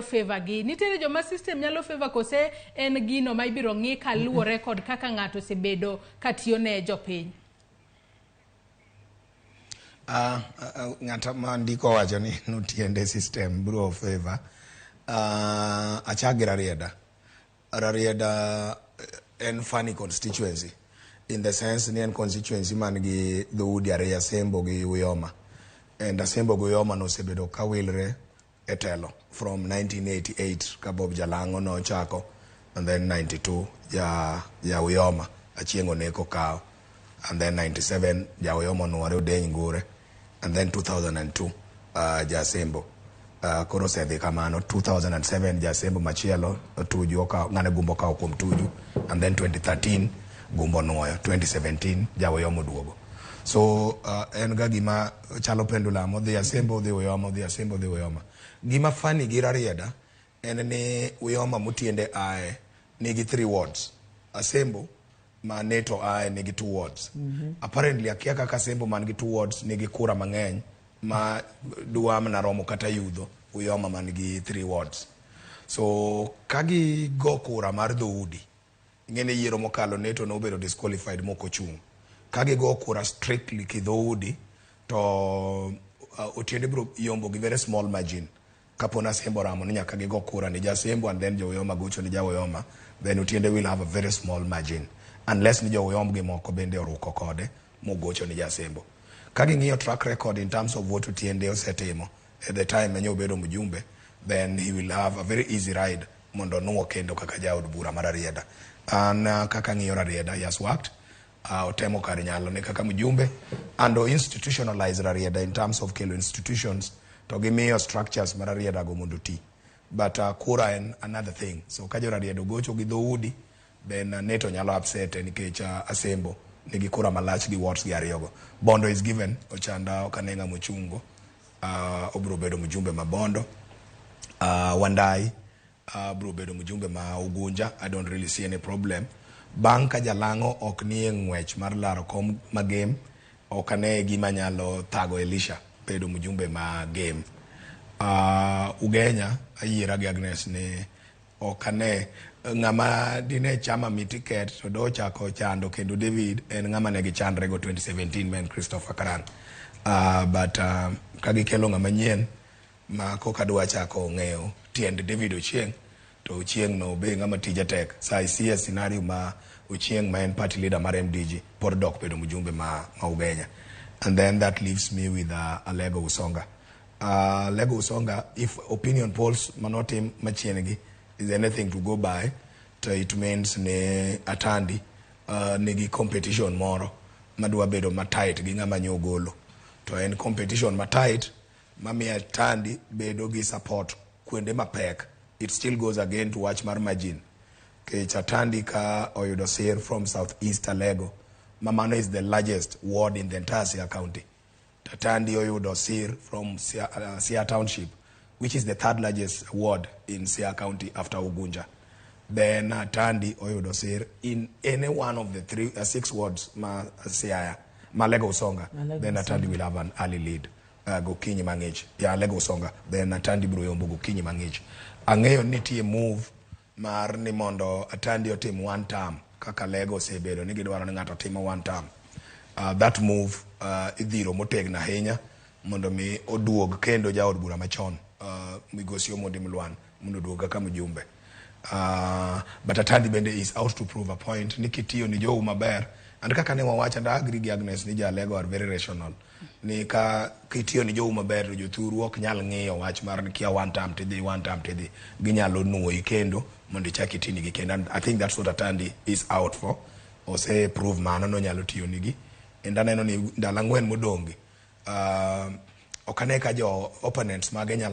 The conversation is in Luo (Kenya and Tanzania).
Favor gi nitiere joma system nyalo favor kose en gino ma ibiro ng'i kaluwore kod kaka ng'ato osebedo katiyo ne jopiny. Ng'at ma ndiko wacho ni notiende system biro favor. Achak gi Rarieda. Rarieda en funny constituency in the sense ni en constituency man gi dhoudi ariyo, Asembo gi Uyoma. And Asembo gi Uyoma nosebedo ka wilre e telo from 1988 ka Bob Jalang'o nochako, and then 92 ja Uyoma Achieng' Oneko kawo, and then 97 ja Uyoma onuore Odeny Ngure, and then 2002 ja Asembo. Koro osedhi kamano. 2007 ja Asembo machielo Tuju okawo, ng'ane Gumbo okawo kuom Tuju, and then 2013 Gumbo nuoyo, 2017 ja Uyoma oduogo. So en ga gima chalo pendulum, odhi Asembo, odhi Uyoma, odhi Asembo, odhi Uyoma. Gima funny gi Rarieda en ni Uyoma motiende ae nigi three wards, Asembo ma Neto ae nigi two wards. Apparently akia kaka Asembo man gi two wards nigi kura mang'eny ma dwa mana romo kata yudho Uyoma man gi three wards. So ka gigo kura mar dhoudi, ing'e ni yiero mokalo Neto nobedo disqualified mok ochung'. Ka gigo kura strictly kidhoudi to Otiende biro yombo gi very small margin. Kapo ni Asembo oramo ni nyaka gigo kura ni Jasembo and then jo-Uyoma gocho ni ja-Uyoma, then Otiende will have a very small margin unless ni jo-Uyom gi moko bende oruko kode mogocho ni Jasembo. Ka ging'iyo track record in terms of what Otiende osetimo at the time menye obedo mjumbe, then he will have a very easy ride mondo onuo kendo kaka jaod bura mar Rarieda. An kaka ng'iyo Rarieda, he has worked, otemo kar nyalo ne kaka mjumbe and o institutionalize Rarieda in terms of kelo institutions to gimiyo structures mar Rarieda go mondo oti. But kura en another thing. So ka jo Rarieda ogocho gi dhoudi, then Neto nyalo upset nikech Asembo nigi kura malach gi wards gi ariyogo. Bondo is given Ochanda, ok ane ng'ama ochungo, obiro bedo mjumbe ma Bondo. Wandai biro bedo mjumbe ma Ugunja. I don't really see any problem. Bang' ka Jalang'o ok nie ng'wech mar laro kom ma Gem, ok ane gima nyalo thago Elisha bedo mjumbe ma Gem. Ugenya ayiera gi Agnes ni ok ane ng'ama dine chama mi ticket to do chako chando kendo David en ng'ama ne gichandre go 2017 ma en Christopher Karan. But ka gikelo ng'ama nyien ma koka dwa chako ng'eyo tiend David Ochieng', to Ochieng' no be ng'ama tije tek. So I see a scenario ma Ochieng' ma en party leader mar MDG pod dok bedo mjumbe ma Ugenya. And then that leaves me with Alego Usonga. Alego Usonga, if opinion polls manotim machiegni is anything to go by, to it means ni Atandi nigi competition moro madwa bedo matight gi ng'ama nyo ogolo. To en competition matight mamiyo Atandi bedo gi support kuonde mapek. It still goes again to wach mar margin. Kech Atandi ka oyudo sir from South East Alego, ma mano is the largest ward in the entire Siaya County. Atandi oyudo sir from Siaya Township, which is the third largest ward in Siaya County after Ugunja. Then Atandi oyudo sir in any one of the three, six wards ma Siaya, ma Alego Usonga. Alego. Then Atandi will have an early lead. Gokinyi mang'ich. Ya Alego Usonga. Then Atandi biro yombo gokinyi mang'ich. Ang'eyo ni nitie move mar ni mondo Atandi otim one term kaka Lego osebedo ni gidwaro ni ng'ato timo one term. That move idhiro motegno ahinya mondo mi oduog kendo jaod bura machon migosi Omondi Mlwan mondo oduog kaka mjumbe. But Atandi bende is out to prove a point ni kitiyo ni jou maber, and kaka ne wawacho, and I agree gi Agnes ni Jalego are very rational, ni ka kitiyo ni jou maber to jothuru ok nyal ng'iyo wach mar ni kia one term tidhi, one term tidhi, ginyalo nuoyi kendo mondo ichak itinigi kendo. And I think that's what Atandi is out for. Ose prove mano nonyalo tiyo nigi, and aneno ni ndalo 4 modong' gi ok ane ka jo opponents mage nyalo